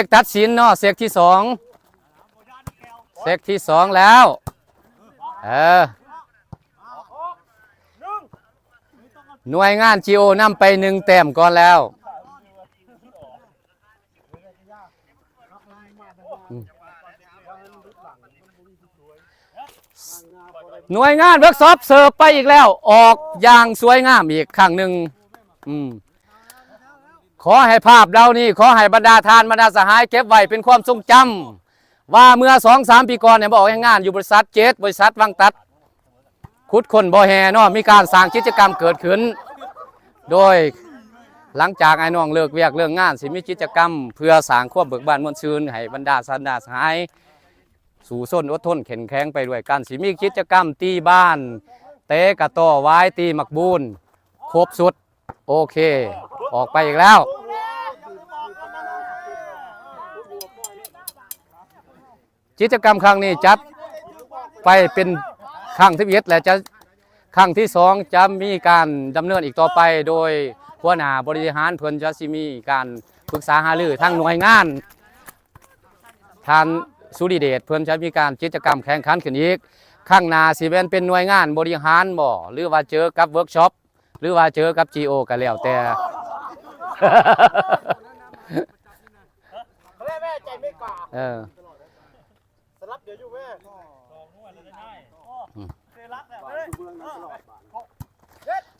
ກຕັດສິນເນາະ ເຊັກທີສອງ ເຊັກທີສອງແລ້ວ ເອີ ໜ່ວຍງານຈີໂອນຳໄປໜຶ່ງແຕ້ມກ່ອນແລ້ວ. ໜ່ວຍງານເວີກຊັອບເສີບໄປອີກແລ້ວ ອອກຢ່າງສວຍງາມອີກຄັ້ງໜຶ່ງ. ອືມ ຂໍໃຫ້ພາບເຫຼົ່ານີ້ ຂໍໃຫ້ບັນດາທ່ານບັນດາສະຫາຍເກັບໄວ້ເປັນຄວາມຊົງຈຳ ວ່າເມື່ອສອງສາມປີກ່ອນນີ້ ມາອອກແຮງງານຢູ່ບໍລິສັດເຈັດ ບໍລິສັດວັງຕັດ ຂຸດຄົ້ນບໍ່ແຮ່ເນາະ ມີການສ້າງກິດຈະກຳເກີດຂຶ້ນ ໂດຍຫຼັງຈາກອ້າຍນ້ອງເລີກວຽກເລີກງານ ຊິມີກິດຈະກຳເພື່ອສ້າງຄວາມເບີກບານມ່ວນຊື່ນໃຫ້ບັນດາສະຫາຍ ສູ້ຊົນອົດທົນເຂັ້ມແຂງໄປດ້ວຍກັນ ຊິມີກິດຈະກຳຕີບ້ານ ເຕະກະຕໍ້ ຫວາຍ ຕີໝາກບູນ ຄົບຊຸດ. ໂອເຄ ອອກໄປອີກແລ້ວ. ກິດຈະກຳຄັ້ງນີ້ຈັດໄປເປັນຄັ້ງທີເອັດ ແລະ ຈະ ຄັ້ງທີສອງ ຈະມີການດຳເນີນອີກຕໍ່ໄປ ໂດຍຫົວໜ້າບໍລິຫານເພິ່ນຈະຊິມີການປຶກສາຫາລືທາງໜ່ວຍງານ ທ່ານສຸລິເດດ ເພິ່ນຈະມີການກິດຈະກຳແຂ່ງຂັນຂຶ້ນອີກ ຄັ້ງໜ້າຊິແມ່ນເປັນໜ່ວຍງານບໍລິຫານບໍ ຫຼືວ່າເຈີກັບເວີກຊັອບ ຫຼືວ່າເຈີກັບຈີໂອ ກໍແລ້ວແຕ່ ເອີ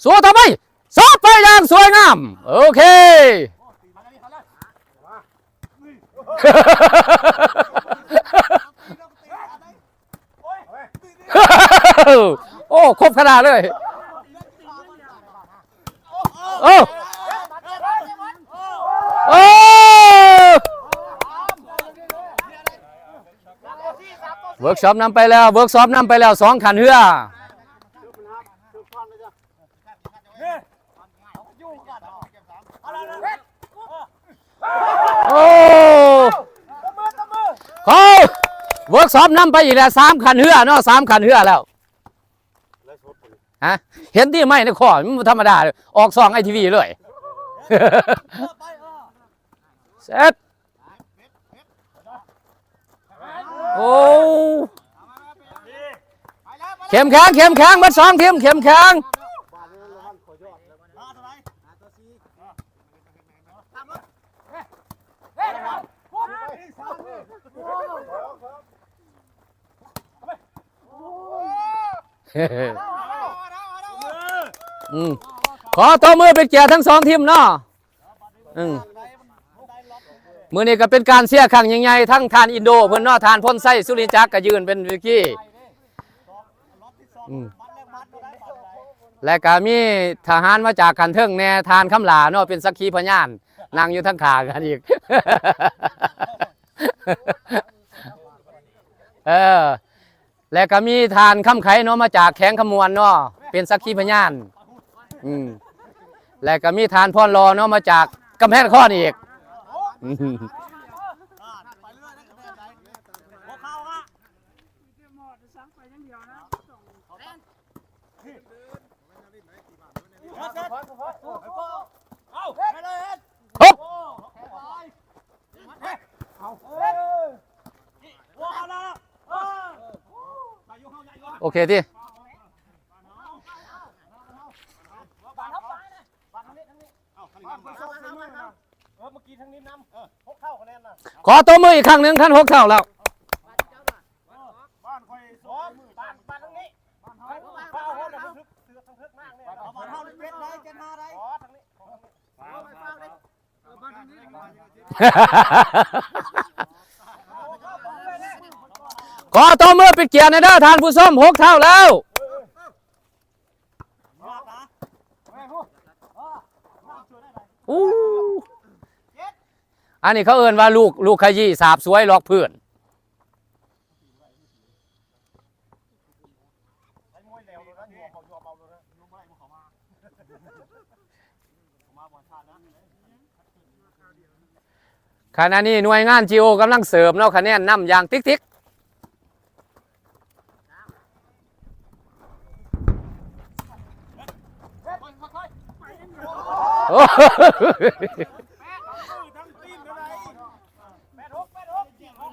ສວດເຂົ້າໄປ ສວດໄປຢ່າງສວຍງາມ ໂອເຄ. ໂອ້ ຄົບຂະໜາດເລີຍ ໂອ້ ໂອ້ ເວີກຊັອບນຳໄປແລ້ວ ເວີກຊັອບນຳໄປແລ້ວ ສອງຂັ້ນເຮືອ. ໂອ້ ເວີກຊັອບນຳໄປອີກແລ້ວ ສາມຂັ້ນເຮືອເນາະ ສາມຂັ້ນເຮືອແລ້ວ ຮະ ເຫັນຕິໄມ້ໃນຄໍ ມັນບໍ່ທຳມະດາເລີຍ ອອກຊ່ອງໄອທີວີເລີຍ ເຊັດ. ໂອ້ ເຂັ້ມແຂງ ເຂັ້ມແຂງ ເບິດສອງທີມ ເຂັ້ມແຂງ ອືມ ຂໍຕົບມືເປັນກຽດທັງສອງທີມເນາະ. ອືມ ມື້ນີ້ກໍເປັນການເຊຍຄັ້ງຍິ່ງໃຫຍ່ ທັງທ່ານອິນໂດເພິ່ນເນາະ ທ່ານພົນໄຊ ສຸລິຈັກ ກໍຢືນເປັນເວທີ ອືມ ແລະກໍມີທະຫານມາຈາກຂັ້ນເທິງແດ່ ທ່ານຄຳຫຼ້າເນາະ ເປັນສັກຂີພະຍານ ນັ່ງຢູ່ທາງຂ້າງກັນອີກ ເອີ. ແລະກໍມີທ່ານຄຳໄຂເນາະ ມາຈາກແຂວງຄຳມ່ວນເນາະ ເປັນສັກຂີພະຍານ ອືມ ແລະກໍມີທ່ານພອນຫຼໍ່ເນາະ ມາຈາກກຳແພງນະຄອນອີກ ໂອເຄຕິ ຂໍຕົບມືອີກຄັ້ງໜຶ່ງ ຄັນຫົກເທົ່າແລ້ວ. ຂໍຕົບມືເປັນກຽດແດ່ເດີທ່ານຜູ້ຊົມ ຫົກເທົ່າແລ້ວ. ອູ້ ອັນນີ້ເຂົາເອີ້ນວ່າລູກ ລູກຂະຢີ້ສາບສວຍລັອກພື້ນ. ຂະນະນີ້ໜ່ວຍງານຈີໂອກຳລັງເສີບເນາະ ຄະແນນນຳຢ່າງຕິກໆ. ໂອ້ ໂອ້ ທັງຕີນເທົ່າໃດ.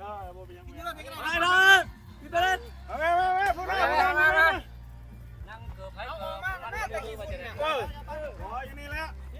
ໄປເລີຍ ກິນໄປເລີຍ ມາ ມາ ມາ ພວກເຮົາ ມາ ມາ ມາ ມາ ນັ່ງເກີບໃຜເກີບມັນ ເອີ ຂໍຢູ່ນີ້ແຫຼະ ກິ